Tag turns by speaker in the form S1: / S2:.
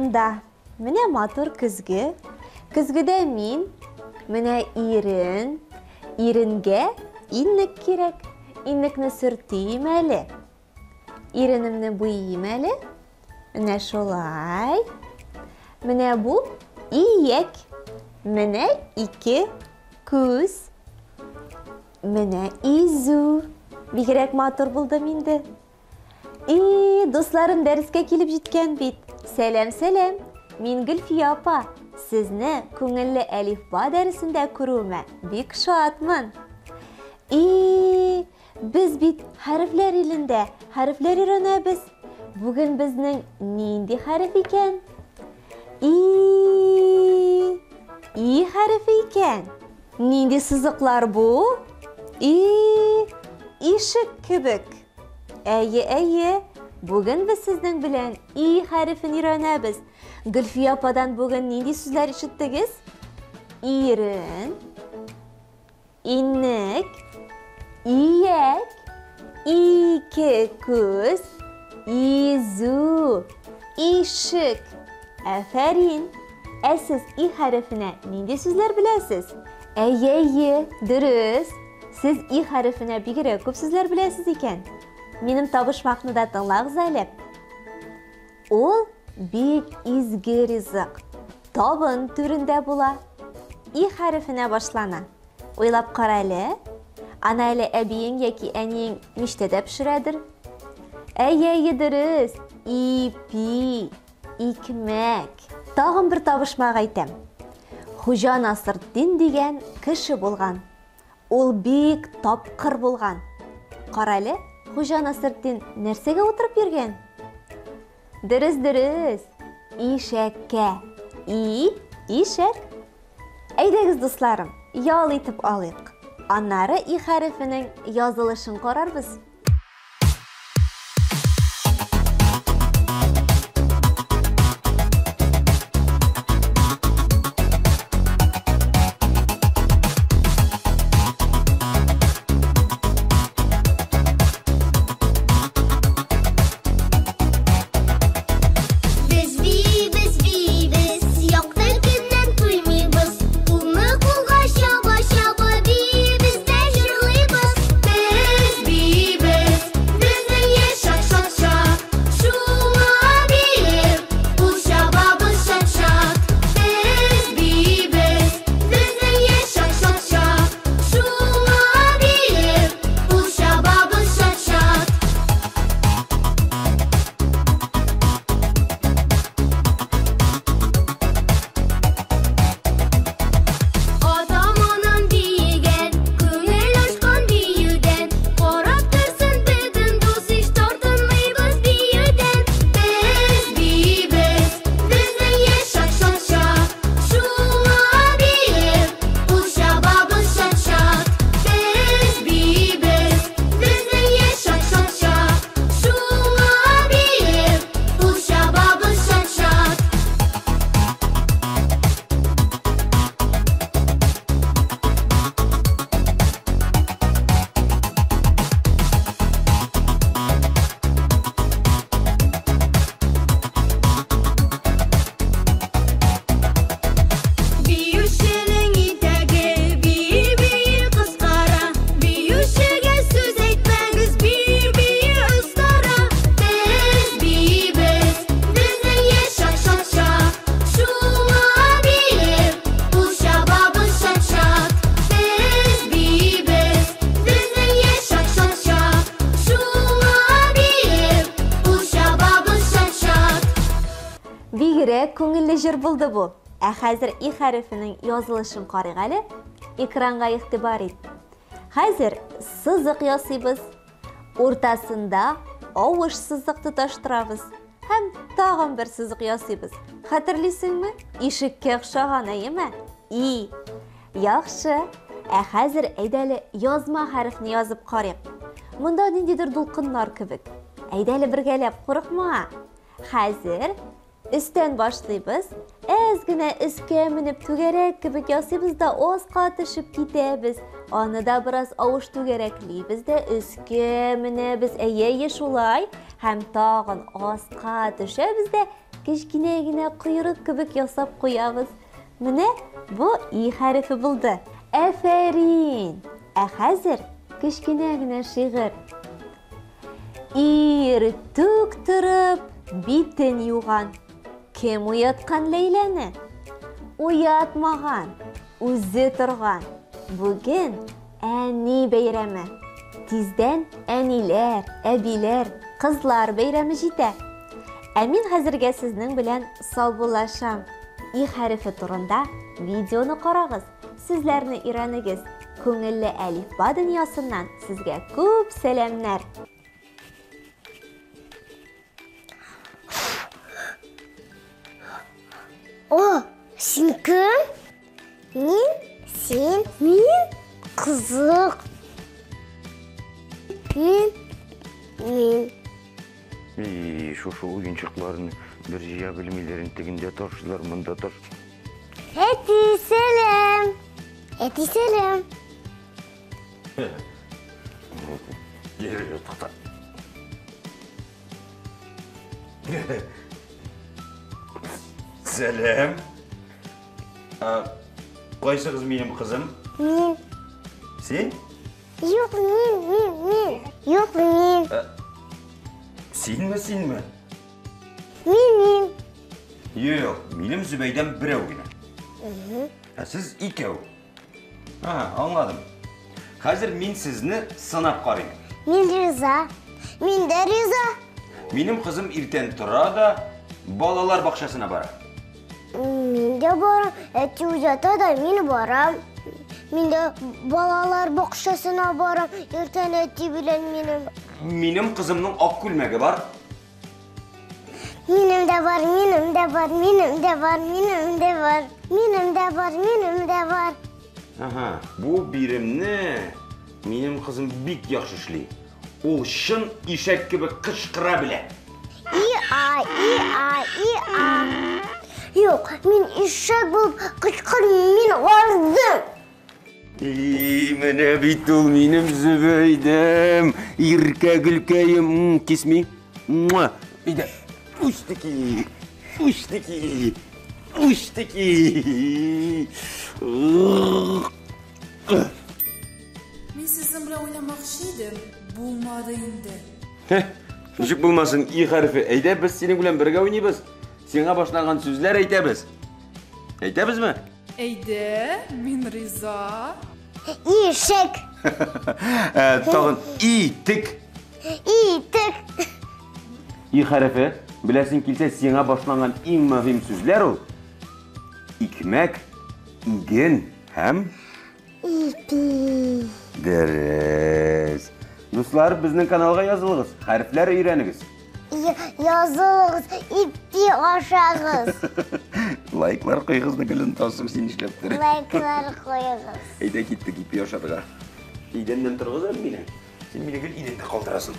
S1: янында. Менә матур көзге. Көзгедә мин, менә ирен. Иренгә иннек кирәк. Иннекне сөртим әле. Иренемне буйыйм әле. Менә шулай. Менә бу ияк. Менә ике күз. Менә изү. Бигрәк матур булдым инде. И, дусларым дәрескә килеп җиткән бит. Сәлам, сәлам. Мин Гөлфия апа. Сезне күңелле әлифба дәресендә күрүемә бик шатмын. И, без бит хәрефләр илендә хәрефләр өйрәнәбез. Бүген безнең нинди хәреф икән? И, И хәрефе икән. Нинди сызыклар бу? И, ишек кебек. Әйе, әйе. Бүген без сезнең белән И хәрефен өйрәнәбез. Гөлфия ападан бүген нинди сүзләр ишеттегез? Ирен, Иннек, ияк, ике күз, изү, ишек. Афәрин! Ә сез и хәрефенә нинди сүзләр беләсез? Әйе, әйе, дөрес. Сез и хәрефенә бигрәк күп сүзләр беләсез икән. Минем табышмакны да тыңлагыз әле. Ул бик изге ризык. Табын түрендә була. И хәрефенә башлана. Уйлап кара әле. Аны әле әбиең яки әниең мичтә дә пешерәдер. Әйе, әйе, дөрес. Ипи, икмәк. Тагын бер табышмак әйтәм. Хуҗа Насыртдин дигән кеше булган. Ул бик тапкыр булган. Карале, Хуҗа Насыртдин нәрсәгә утырып йөргән? Дөрес, дөрес. Ишәккә. И, ишәк. Әйдәгез, дусларым, ял итеп алыйк. Аннары и хәрефенең язылышын карарбыз.
S2: Без биибез, биибез, якты көннән туймыйбыз. Кулны кулга чаба-чаба биибез дә җырлыйбыз. Без биибез, безнең яшь шат-шат-шат. Шуңа биеп, кул чабабыз шат-шат. Без биибез, безнең яшь шат-шат-шат. Шуңа биеп, кул чабабыз шат-шат. Атам-анам биегән, күңел ачкан биюдән. Карап торсын бөтен дус-иш, тартынмыйбыз биюдән. Без биибез, безнең яшь шат-шат-шат. Шуңа биеп, кул чабабыз шат-шат. Без биибез, безнең яшь шат-шат-шат. Шуңа биеп, кул чабабыз шат-шат. Биюченең итәге бии-бии кыскара. Биючегә сүз әйтмәгез, бии-бии остара. Без биибез, безнең яшь шат-шат-шат. Шуңа биеп, кул чабабыз шат-шат. Без биибез, безнең яшь шат-шат-шат. Шуңа биеп, кул чабабыз шат-шат.
S1: Бигрәк күңелле җыр булды бу. Ә хәзер и хәрефенең язылышын карыйк әле. Экранга игътибар ит. Хәзер сызык ясыйбыз. Уртасында авыш сызык тоташтырабыз һәм тагын бер сызык ясыйбыз. Хәтерлисеңме? Ишеккә охшаган, әйеме? И. Яхшы. Ә хәзер әйдә әле язма хәрефне язып карыйк. Монда ниндидер дулкыннар кебек. Әйдә әле бергәләп, курыкма. Хәзер өстән башлыйбыз. Әз генә өскә менеп түгәрәк кебек ясыйбыз да аска төшеп китәбез. Аны да бераз авыш түгәрәклибез дә өскә менәбез. Әйе, әйе, шулай. Һәм тагын аска төшәбез дә Кечкенә генә койрык кебек ясап куябыз. Менә бу И хәрефе булды. Әфәрин! Ә хәзер кечкенә генә шигырь. Иртүк торып, битен юган. Кем уяткан Ләйләне? Уятмаган, үзе торган. Бүген әни бәйрәме. Тиздән әниләр, әбиләр, кызлар бәйрәме җитә. Ә мин хәзергә сезнең белән саубуллашам. И хәрефе турында видеоны карагыз, сүзләрне өйрәнегез. Күңелле әлифба дөньясыннан сезгә күп сәламнәр!
S2: О, син кем? Мин, син, мин, кызык. Мин, мин.
S3: И, шушы уенчыкларны бер җыя белмиләр, тегендә ташлар, монда таш.
S2: Әти, сәлам. Әти, сәлам.
S3: Тукта. Сәлам. Кайсыгыз минем кызым?
S2: Мин.
S3: Син?
S2: Юк, мин, мин, мин. Юк, мин.
S3: Синме, синме?
S2: Мин, мин.
S3: Юк, минем Зөбәйдәм берәү генә. Ә сез икәү. Ага, аңладым. Хәзер мин сезне сынап карыйм.
S2: Мин риза. Мин дә риза.
S3: Минем кызым иртән тора да балалар бакчасына бара.
S2: Мин дә барам. Әти озата да мин барам. Мин дә балалар бакчасына барам. Иртән әти белән минем.
S3: Минем кызымның ак күлмәге бар.
S2: Минем дә бар, минем дә бар, минем дә бар, минем дә бар. Минем дә бар, минем дә бар.
S3: Ага, бу биремне минем кызым бик яхшы эшли. Ул чын ишәк кебек кычкыра белә.
S2: И-а, и-а, и-а. Юк, мин ишәк булып кычкырмыйм, мин ардым.
S3: И, менә бит ул минем Зөбәйдәм, иркә гөлкәем, кисми. Муа. Әйдә, үстеки, үстеки, үстеки.
S4: Мин сезнең белән уйнамакчы идем, булмады инде.
S3: Ничек булмасын, И хәрефе. Әйдә, без синең белән бергә уйныйбыз. Сиңа башланган сүзләр әйтәбез. Әйтәбезме?
S4: Әйдә, мин риза.
S2: Ишек.
S3: Тагын итек.
S2: Итек.
S3: И хәрефе, беләсең килсә, сиңа башланган иң мөһим сүзләр ул. Икмәк, иген һәм
S2: Ипи.
S3: Дөрес. Дуслар, безнең каналга язылыгыз, хәрефләр өйрәнегез.
S2: Язылыгыз, ипи ашагыз.
S3: Лайклар куйгыз да гел онытасың син нишләптер.
S2: Лайклар куйгыз.
S3: Әйдә киттек ипи ашарга. Идәннән торгыз әле мине. Син мине гел идәндә калдырасың.